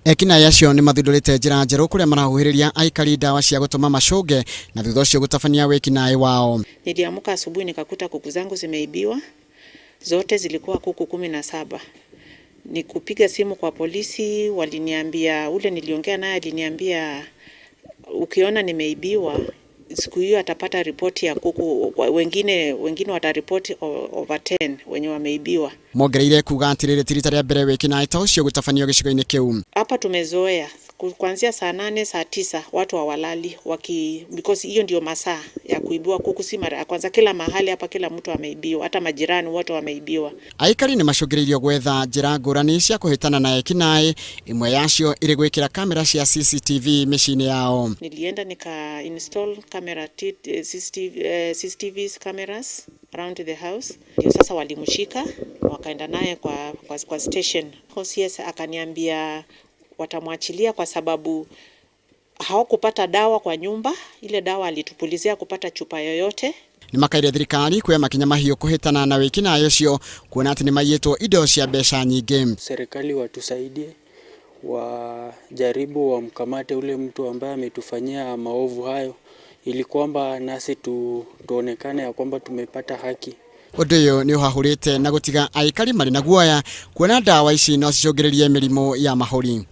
Ekinaĩ acio nĩ mathundũrĩte njĩra njerũ kũrĩa marahuhĩrĩria aikari ndawa cia gũtũma macũnge na thutha ũcio gũtabania wĩkinaĩ wao. Niliamka asubuhi nikakuta kuku zangu zimeibiwa, zote zilikuwa kuku 17. Nikupiga simu kwa polisi, waliniambia, ule niliongea naye aliniambia ukiona nimeibiwa siku hiyo atapata ripoti ya kuku wengine wataripoti over 10 wenye wameibiwa. Mongereire kuga atĩ rĩrĩ ti rita rĩa mbere wĩkinaĩ ta ũcio gũtabanio gĩcigo-inĩ kĩu. Hapa tumezoea kuanzia saa 8, saa 9 watu hawalali waki because hiyo ndio masaa ya kuibiwa kuku. Si mara ya kwanza, kila mahali hapa kila mtu ameibiwa, hata majirani wote wameibiwa. Aikari nĩ macũngĩrĩirio gwetha njĩra ngũrani cia kũhĩtana na ekinaĩ, ĩmwe yacio ĩrĩ gwĩkĩra kamera cia CCTV mĩciĩ-inĩ yao. Nilienda nika install camera CCTV, CCTVs cameras around the house. Ndio sasa walimshika wakaenda naye kwa station. OCS akaniambia watamwachilia kwa sababu hawakupata dawa kwa nyumba, ile dawa alitupulizia kupata chupa yoyote. Nĩ makaire thirikari kuoya makinya mahiũ kũhĩtana na wĩkinaĩ ũcio kuona atĩ nĩ maiyĩtwo indo cia mbeca nyingĩ. Serikali watusaidie, wajaribu wamkamate ule mtu ambaye ametufanyia maovu hayo, ili kwamba nasi tuonekane ya kwamba tumepata haki. Ũndũ ũyũ nĩ ũhahũrĩte na gũtiga aikari marĩ na guoya kuona ndawa ici no cicũngĩrĩrie mĩrimũ ya mahũri.